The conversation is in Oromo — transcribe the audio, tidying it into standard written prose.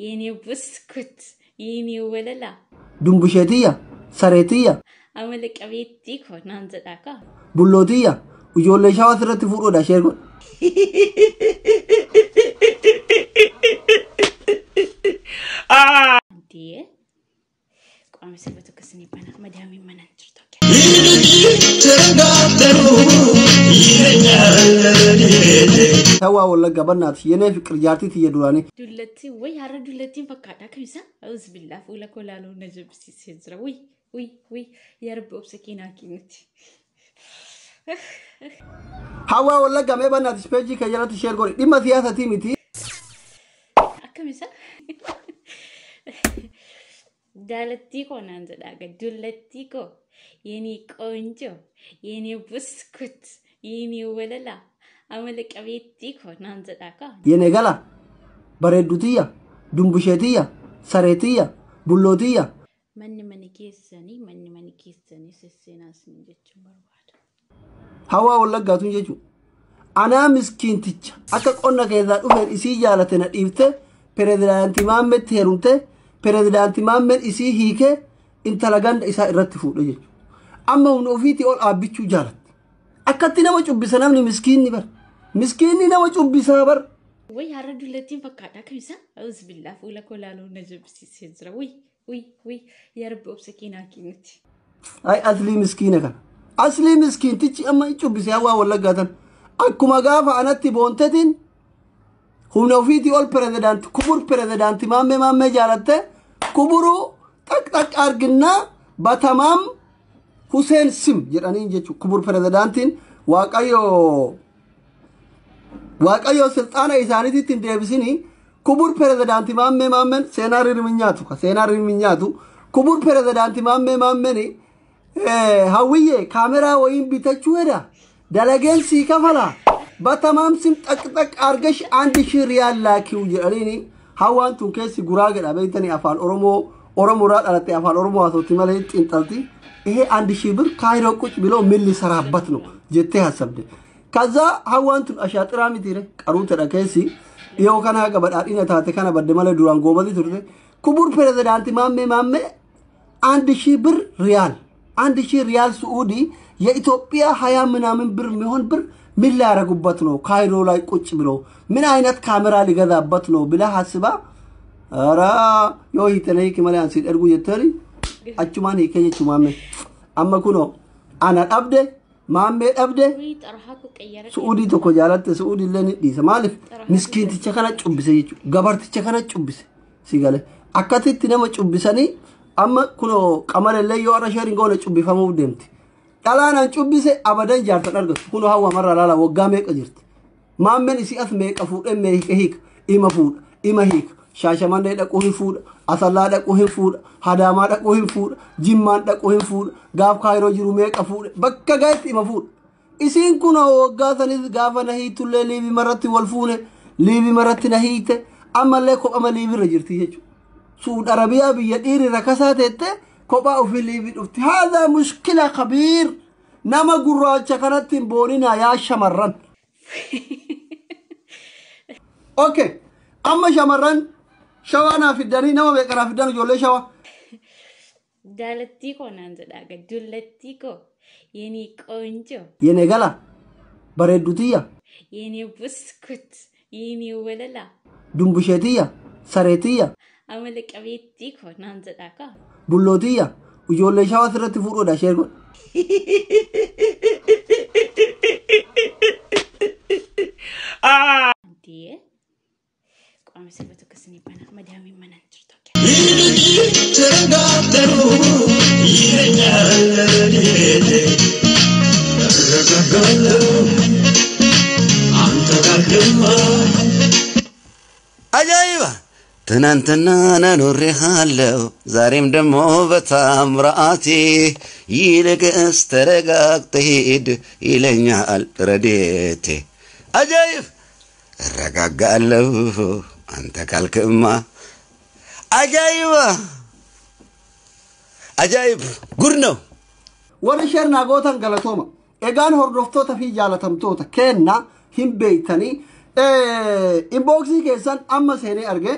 የኔ ብስኩት የኔ ወለላ Dumbusheetiyya, sareetiyya, amala qabeettii koo naan jedhaa kaa. Bullootiyya, ijoollee shawaa sirratti fuudhuudha share godhi. እንዴ ቋሚ sirba tokko isinii bana madaamiin mana hin jirtu. Shawaa Wallagga bannaati yenee fiqir jaartii tiyya duraanii. Dullattii way har'a dullattiin fakkaadha kamisa auzu billaa fuula koo laaluu na jibbisiisee jira. Wuy wuy wuy yaa rabbi obsa kee naa kennuti. Hawaa Wallagga mee bannaati peejii kee jalatti share godhi dhimma siyaasatii miti. Akkamisa jaalattii koo naan jedhaa gaa dullattii koo የኔ ቆንጆ የኔ ብስኩት የኔ ወለላ amala qabeettii koo naan jedhaa kaa. Yenee gala bareeddutiyya, dumbusheetiyya, sareetiyya, bullootiyya. Manni mana keessanii manni mana keessanii sesseenaa isin jechuun barbaada. Hawaa Wallaggaatuun jechuudha. Anaa miskiinticha akka qonna keessaa dhufeen isii jaalate na dhiifte pirezidaantii Maammeetti heerumte pirezidaantii Maammeen isii hiikee intala ganda isaa irratti fuudhe jechuudha. Amma humna ofiitii ol dhaabbichuu jaalatti. Akkatti nama cubbisa namni miskiinni bar. Miskiinni nama cubbisaa bar. Way har'a dullattiin fakkaadha kamisa auzu billaa fuula koo laaluu na jibbisiisee jira. Wuy wuy wuy yaa rabbi obsa kee naa kennuti. Ay aslii miskiina kana. Aslii miskiintichi amma hin cubbise hawaa Wallaggaa tan. Akkuma gaafa anatti boontetiin humna ofiitii ol pirezidaanti kubur pirezidaanti Maammee Maammee jaalatte kuburuu xaq xaq arginnaa batamaam Huseen Sim jedhaniin jechuudha. Kubur pirezidaantiin Waaqayyo Waaqayyo silxaana isaaniitti hin deebisinii kubur pirezidaanti Maammee Maammeen seenaa rirmi nyaatu ka seenaa rirmi nyaatu kubur pirezidaanti Maammee Maammeen hawwiyye kaameraa wayiin bitachuu hedha dalageen sii kafala batamaam sim xaq xaq argash አንድ ሺህ ሪያል ላኪው jedhaniini hawaan tun keessi guraagedha beektanii afaan Oromoo Oromoorraa dhalatte afaan Oromoo haasofti malee xiinxalti. ይሄ 1,000 ብር ካይሮ ቁጭ ብሎ ምን ሊሰራበት ነው jettee haasabde. ከዛ hawaan tun ashaaxiraa mitiire qaruutedha keessi dhiyoo kana haga badhaadhina taate kana badde malee duraan goobazii turte. ክቡር pirezidaanti Maammee Maammee 1,000 ብር ሪያል 1,000 ሪያል ስዑዲ የኢትዮጵያ ሀያ ምናምን ብር የሚሆን ብር ምን ሊያደርጉበት ነው? ካይሮ ላይ ቁጭ ብሎ ምን አይነት ካሜራ ሊገዛበት ነው ብለህ አስባ ኧረ yoo hiite na hiiki malee ansi erguu jetteeri achumaan hiikee jechuu Maammee. Amma kunoo ana dhabde Maammee dhabde Wuy xarahaa koo qayyara. Su'uudii tokko jaalatte su'uudii illee ni dhiisa. Maaliif miskiinticha kana cubbise jechuudha. Gabarticha kana cubbise si gale. Akkasitti nama cubbisanii amma kunoo qamalellee yoo har'a sheeriin goone cubbifamuuf deemti. Dhalaan an cubbise abadan jaartan argatu. Kunoo hawwa marra laala waggaa meeqa jirti. Maammeen isii as meeqa fuudhee meeqa hiika. Ima fuudha ima hiika. Shaashamannee dhaquu hin fuudha. Asallaa dhaquu hin fuudha. Hadaamaa dhaquu hin fuudha. Jimmaan dhaquu hin fuudha. Gaaf Kaayiroo jiru meeqa fuudhe. Bakka gahetti ima fuudha. Isiin kun waggaa sanis gaafa na hiitullee liibii maratti wal fuune liibii maratti na hiite ammallee kophama liibiirra jirti jechuudha. Suud Arabiyaa biyya dhiirri rakasaa teette kophaa ofii liibii dhufti. Haadha mushkila kabiir nama gurraacha kanatti hin booninaa yaa shamarran. Okay amma shamarran shawaa naa fiddanii nama meeqa naa fiddan ijoollee shawaa. Jaalattii koo naan jedhaa gaa dullattii koo የኔ ቆንጆ Yenee gala bareeddutiyya, የኔ ብስኩት የኔ ወለላ dumbusheetiyya, sareetiyya, amala qabeettii koo naan jedhaa kaa. Bullootiyya, ijoollee shawaa sirratti fuudhuudha share godhi. እንዴ ቋሚ sirba tokko isinii bana madaamiin mana hin jirtu. አጃይባ ትናንትና ነኖሬሃለሁ ዛሬም ደግሞ በታምራቴ ይልቅስ ተረጋግተህ ሂድ ይለኛል ረዴቴ። አጃይብ እረጋጋለሁ አንተ ካልክማ። አጃይባ አጃይብ ጉድ ነው። Warri share naa gootan galatooma. Egaan hordoftoota fi jaalatamtoota kenna hin beektanii inboxii keessan amma seenee arge.